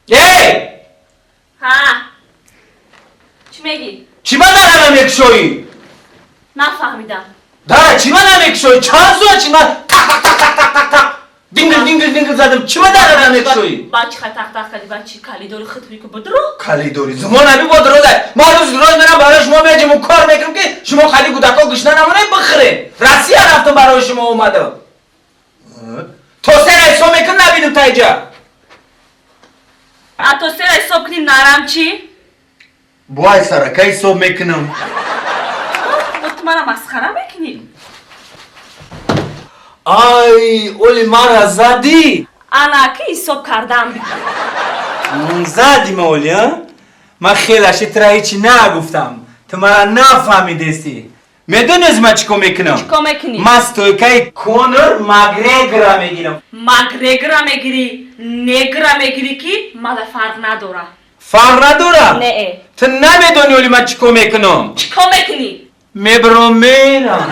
Эй! Ҳа, чӣ мегӣ? Чӣ ба дара намекушоӣ? Нафаҳмидам. Дара чӣ ба намекушоӣ? Чанд соат чӣ ман тақ тақ тақ тақ тақ тақ тақ дингил дингил дингил задам, чӣ ба дара намекушоӣ? Ба чӣ хай тақ тақ кардӣ? Ба чӣ калидори худ ки будро? Калидори зумон ами бо дурозай. Ман рӯз рӯз мерам барои шумо меҷиму кор мекунам, ки шумо хали кӯдако гушна намонед, бихӯред. Россия рафтам, барои шумо омадам. То сера ҳисоб мекунам, набинам таиҷа. А то сера ҳисоб кунӣ, нарам чӣ? Бой сарака ҳисоб мекунам. Бо ту мана масхара мекунӣ? Ай, оли мара задӣ. Ана ки ҳисоб кардам. Зади ма оли, а? Ман хелаши тра ҳечи нагуфтам, ту мара нафаҳмидестӣ. Медонӣ, ман чӣ кор мекунам? Чӣ кор мекунӣ? Ман стойкаи Конор Макгрегора мегирам. Макгрегора мегирӣ, негра мегирӣ, ки мада фарқ надора. Фарқ надора? Не. Ту намедонӣ, оли ман чӣ кор мекунам. Чӣ кор мекунӣ? Мебаром, мерам.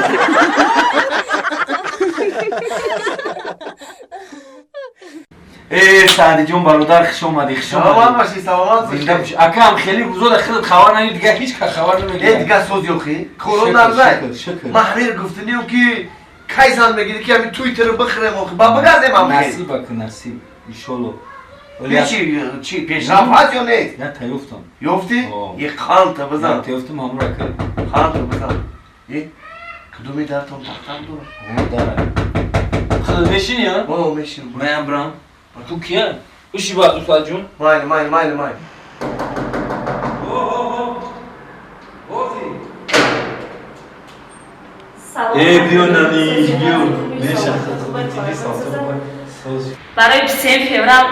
Э, Саъдиҷон, бародар, хуш омадӣ, хуш Саломат омадӣ. бошӣ, саломат Зинда бошӣ. бошӣ, акам. Хеле рӯзода худат хабар надӣ, дигар ҳеҷ кас хабар Э, намегирад. дигар соз ёхӣ? Корон Шукр, нарзай. шукр, шукр. Ман ҳамин гуфтанем, ки кай зан мегирӣ, ки ҳамин Твиттерро бихӯрем охи, ба бигазем ҳам хел. Насиб ака, насиб, иншолло. Чи чи пешрафт ҳаст ё нест? Я таёфтам. Ёфтӣ? О. Е, қанта бизан. Я таёфтам, ҳамура ка. Қанта бизан. Е, кудуми дартон тахтам дорад? О, дара. Худат мешини, а? О, мешинам. Маям брам. Ту кия? Уши ба, устодҷон. Майли, майли, майли, майли. Салом. Э, биё, нани, биё. Меша. Барои 27 феврал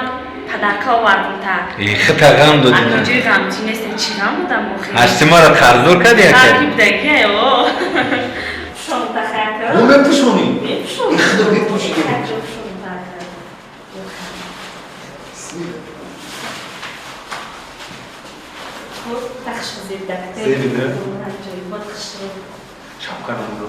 подарка овардам та. Э, хита ғам додӣ на. Акуҷои ғамчи нестем, чӣ ғам будам охи? Ҳашти мара қарздор кардӣ, ака? Ки будагия, о. Пушонта хайка. О, мепӯшонӣ? Мепӯшонам. Худо, мепӯшӣ. Хайка, пушонта ака. Хуб, тахш зебда. Зебида? Ҷои хушрӯ. Шапка намбро.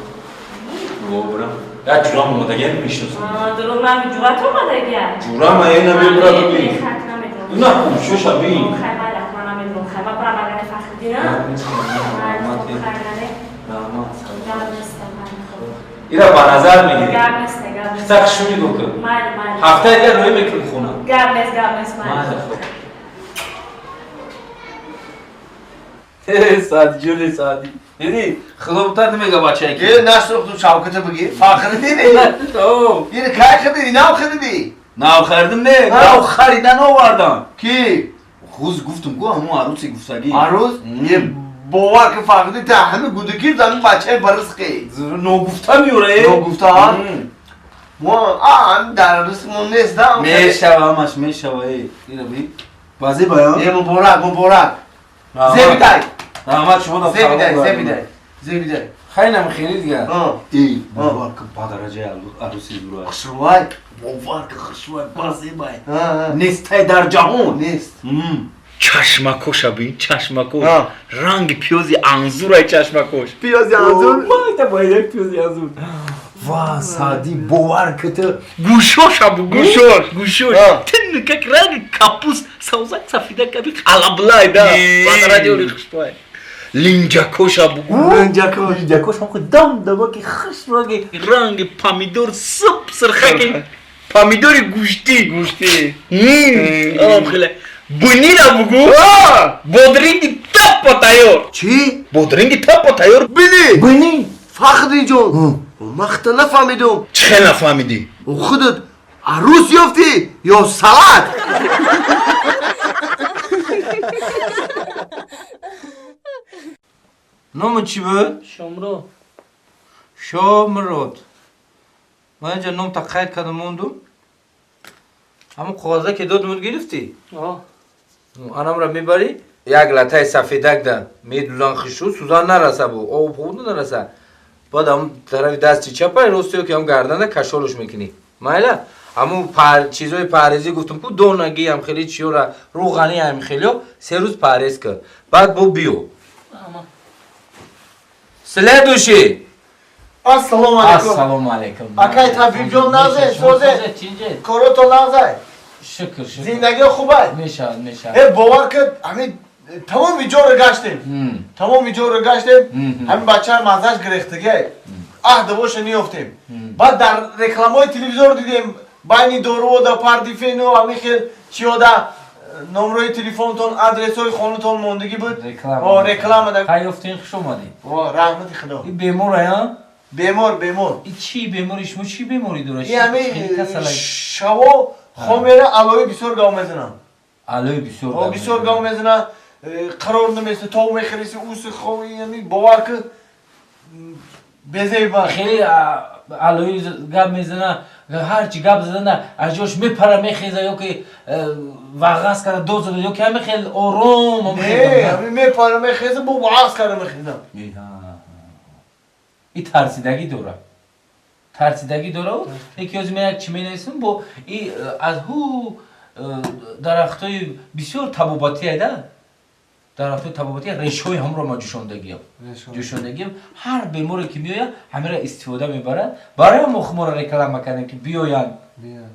Во, брам. Я ҷурам омадагия, мешиносам. Дурӯғ нагӯ, ҷурат омадагия. Ҷурам ай, намебура, бибин. Хак намедонам. На, шоша бин. Хай, майлак, ман намедонам. Хай, ман брам агане Фахриддина. Раҳмат. Хай, нане. Раҳмат. Гап нест, майли, хуб. Ира ба назар мегирӣ. Гап нест, гап нест. Хита хушрӯ нигоҳ кун. Майли, майли. Ҳафтаи дигар рӯй мекунем хона. Гап нест, гап нест, майли. Майли, хуб. Саъди ҷони Саъди. Дидӣ? Худо бутар намега бачае ки. Е, нашнохтум, Шавката бигир. Фахриддин. О, Ин кай хадиди? Нав хадиди? Нав харидам не, Ҳа. нав харидан овардам. Ки? Хуз гуфтум ку, ҳамун арӯси гуфтагӣ. Арӯз? Е, бовар ки, Фахриддин, та ҳами гудакир ҳами бачаи барисқи. Ногуфта меёра, э? Ногуфта, ҳа? Мо а ҳами дар ризқмон нест, да? Мешава, ҳамаш мешава, э. Ира би. Баъзе баён. Е, муборак, муборак. Зебидай. Раҳмат, шумо да. Зебидай, зебидай. Зебидай. Хайнам хеле дигар. Ҳа. Э, бовар ки, ба дараҷаи арӯси зура. Хушрӯвай. Бовар ки, хушрӯвай, базебай. Ҳа, ҳа. Нестай дар ҷаҳон. Нест. Чашмакоша бин, чашмакош. Ҳа. Ранги пиёзи анзурай чашмакош. Пиёзи анзур? Майта байда пиёзи анзур. Ва, Саъди, бовар ки, ту гӯшоша бу, гӯшош, гӯшош. Ҳа. Тин как ранги капуст, савзак сафида каби алаблай да. Е. Ба дараҷаи хушрӯвай. Линҷакоша бу. Линҷакош. Линҷакош ҳам худ дам дамаки хушранги ранги помидор суп сирхаки помидори гӯштӣ. Гӯштӣ. Алам хеле. Бунира бугу. Бодринги таппа тайёр. Чӣ? Бодринги таппа тайёр. Бини. Бини. Фахриддинҷон, ман худта нафаҳмидум. Чӣ хел нафаҳмидӣ? Худат арӯс ёфтӣ ё салат? Номи чӣ буд? Шомрод. Шомрод. Ман инҷа номта қайд кардам, мондум. Ҳамон коғаза ки додумуд, гирифтӣ? О. Анамра мебарӣ, як латаи сафедак да медулан хишу, сӯзан нараса, бу об хуб нараса. Баъд ҳамун тарафи дасти чапай, рости ки ҳам гардана кашолуш мекунӣ, майла? Ҳамун чизои парҳезӣ гуфтум ку, донагӣ ҳам хеле чиёра, рӯғанӣ ҳам хелиё, 3 рӯз парҳез кар, баъд бо биё. Ама. Следующий. Ассалому алайкум. Ассалому алайкум. Акай Табибҷон, нағзе, созе? Чинҷе? Корото нағзай? Шукр, шукр. Зиндагӣ хуб аст? Мешавад, мешавад. Э, бовар кун, ҳамин тамоми ҷоро гаштем. Тамоми ҷоро гаштем. Ҳамин бача маззаш гирехтагӣ. Аҳ, давоша ниёфтем. Баъд дар рекламаҳои телевизор дидем, байни доруода пардифену ҳамин хел чиёда номрои телефонтон, адресҳои хонатон мондагӣ буд. Реклама. О, реклама да. Хай ёфтин, хуш омадед. О, раҳмати Худо. И бемор ая? Бемор, бемор. И чӣ бемори шумо, чӣ беморӣ дорад? И ҳамин шаво хом мера, алои бисёр гав мезанам. Алои бисёр. О, бисёр гав мезана, қарор наместа, тов мехӯриси, уси хом, яъни бовар кун, безеба. Хеле алои гап мезана, ҳарчи гап зада аз ҷош мепара, мехеза ё ки вағаз карда дод зада, ё ки ҳами хел ором? Не, ҳами мепара, мехеза, бо вағаз карда мехезам. И тарсидагӣ дора, тарсидагӣ дора. Яки ҳозир ман як чӣ менависам бо и аз ҳу дарахтҳои бисёр табобатӣ айда, дарахтҳои табобатӣ, решҳои ҳамро ма ҷӯшондагиам, ҷӯшондагиам. Ҳар беморе ки меояд, ҳамира истифода мебарад. Барои мо хуморо реклама кардем, ки биёянд,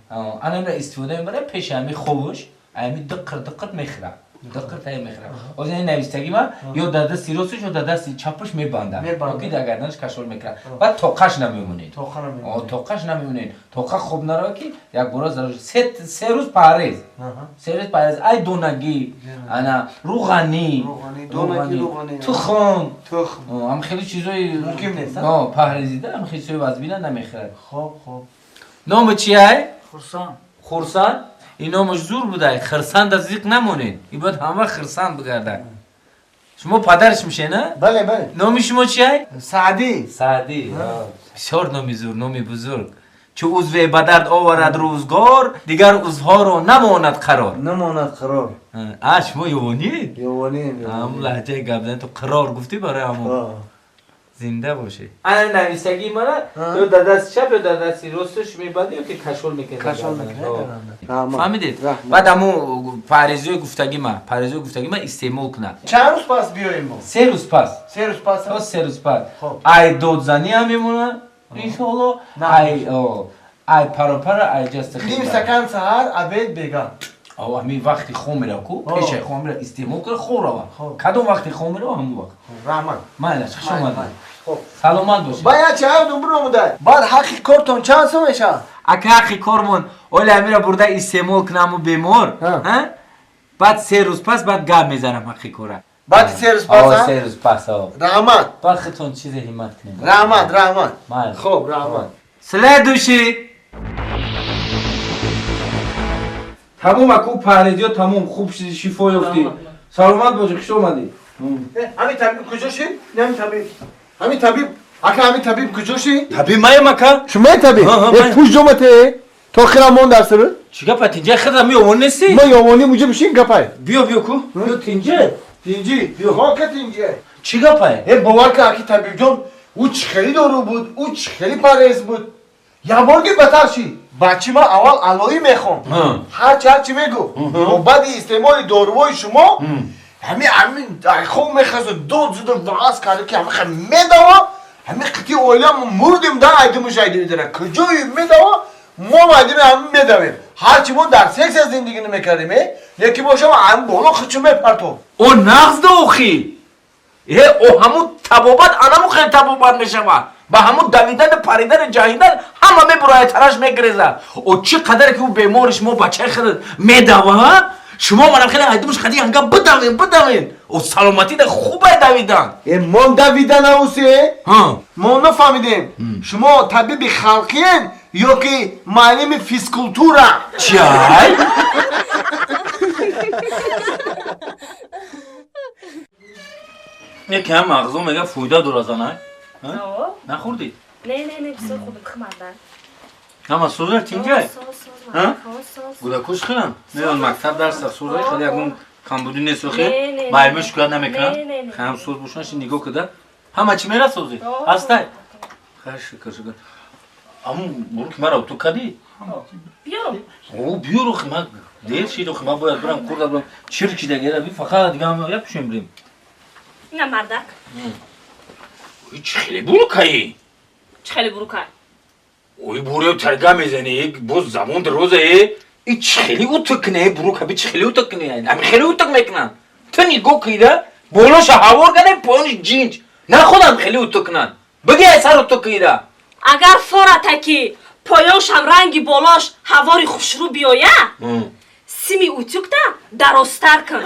ана ҳамира истифода мебарад. Пеши ҳами хобуш ҳами диққир диққир мехӯрад, диққир тая мехӯрад. Ҳозир ин навистагӣ ма ё дар дасти росташ, ё дар дасти чапаш мебандад, ки дар гарданаш кашол мекунад. Баъд тоқаш намемонед, тоқаш намемонед, тоқа хоб нарава, ки якбора зарар. 3 рӯз парҳез, 3 рӯз парҳез. Ай донагӣ, ана руғанӣ, тухм, ҳам хеле чизои парҳезида, ҳам хеле чизои вазбина намехӯрад. Номи чи ай? Хурсанд. Хурсанд. Ин номаш зур будай. Хирсанда зиқ намонед, ин бояд ҳама хирсанд бигардад. Шумо падараш мешед, на? Бале, бале. Номи шумо чи ай? Саъдӣ. Саъдӣ. Бисёр номи зур, номи бузург. Чу узве ба дард оварад рӯзгор, дигар узвҳоро намонад қарор. Намонад қарор. А шумо ёвонӣ? Ёвонӣ. Ҳамун лаҳҷаи гап зани ту қарор гуфтӣ, барои ҳамун. Зинда бошед. Ана нависагии мана ё дар дасти чап, ё дар дасти росташ мебандӣ, ё ки кашол мекунед. Кашол мекунед. Фаҳмидед? Баъд ҳамун парҳезиҳои гуфтагима, парҳезиҳои гуфтагима истеъмол кунад. Чанд рӯз пас биёем мо? 3 рӯз пас. 3 рӯз пас. То 3 рӯз пас. Ай додзанӣ ҳам мемонад, иншоалло, ай паропара, ай ҷаста. Ним стакан саҳар, обед, бега. Ҳамин вақти хом мерава ку, пешаи хом мерава, истеъмол кунад, хоб рава. Кадом вақти хом мерава, ҳамун вақт. Раҳмат. Майлаш, хуш омадед, саломат бошед. Ба як чаҳар биромудай, баъд ҳаққи кортон чанд сом мешавад? Ака, ҳаққи кормон оли ҳамира бурда истеъмол кунаму бемор, баъд 3 рӯз пас баъд гап мезанам ҳаққи кора. Баъди 3 рӯз пас. 3 рӯз пас. Раҳмат. Баъд худтон чизе ҳиммат кунед. Раҳмат, раҳмат. Хоб, раҳмат. Следующий. Тамом, аку, парҳезиё тамом, хуб шиди, шифо ёфтӣ, саломат бошӣ, хуш омадӣ. Ҳамин табиб куҷо шид? Ҳамин табиб, ҳамин табиб, ака, ҳамин табиб куҷо шид? Табиб маем, ака. Шумои табиб? Э, пуш ҷомате то хира мон дар сиру. Чӣ гапа, тинҷа хира меёвон нестӣ? Ма ёвонӣ муҷа бишин, гапай. Биё, биё ку, биё, тинҷа. Тинҷи хока, тинҷи. Чӣ гапай? Э, бовар кун, аки табибҷон, ӯ чӣ хели дору буд, ӯ чӣ хели парҳез буд, якборги батар шид. Бачи ман аввал алоӣ мехонд, ҳарчи ҳарчи мегуфт, бо баъди истеъмоли доруҳои шумо ҳамин хоб мехазу, дод зуда, ваъз карда, ки ҳами медава, ҳами қити оила мурдем да, айдимуш айдимидара куҷои медава, мо майдими ҳами медавем. Ҳарчи мо дар сексия зиндагӣ намекардем, э, яки бошам ҳами боло хичу мепартов. О, нағз охи, э, о, ҳамун табобат анаму хел табобат мешавад. Ба ҳамун давидану паридану ҷаҳидан ҳама мебурояд, тараш мегирезад. О, чӣ қадаре ки ӯ бемори шумо бачаи хел медава, шумо манам хеле айдумш хади янга бидавен, бидавен. О, саломатӣ да хубай давидан. Э, мо давида наусе, мо нафаҳмидем, шумо табиби халқиен ё ки муаллими физкултура? Чай. Яке ҳам мағзо мега, фоида дора, занай. Нахӯрдӣ? Не, не, не, бисёр хуб хӯрда. Ҳама сӯза, тинҷай, гудакуш хӯрам, меён мактаб, дарса сӯза, хеле ягон камбудӣ нест охи, муаллима шикоят намекунад. Ҳам сӯз бошан, ши нигоҳ куда, ҳама чӣ мерасозӣ ҳастай. Хай, шукр, шукр. Аму буруки маро ту кадӣ? Биёрам. О, биёр, охи, ма дер шид, охи, ма бояд бирам, хӯрда бирам, чир кидагера би, фақат дига ҳам як пушем бирем. Ина, мардак. Чӣ хеле бурукаи? Чӣ хеле бурукай? Ой, буреу тарга мезани, боз забон дарозае. И чӣ хели утюг кунӣ, бурук, аби чӣ хели утюг кунӣ? Ами хели утюг мекунанд. Ту нигоҳ кида, болоша ҳавор кадай, поёниш ҷинҷ. На худам хели утюг кунанд. Биги ай сар утюг кида. Агар фората ки поёншам ранги болош ҳавори хушрӯ биёя, сими утюгта дарозтар кун.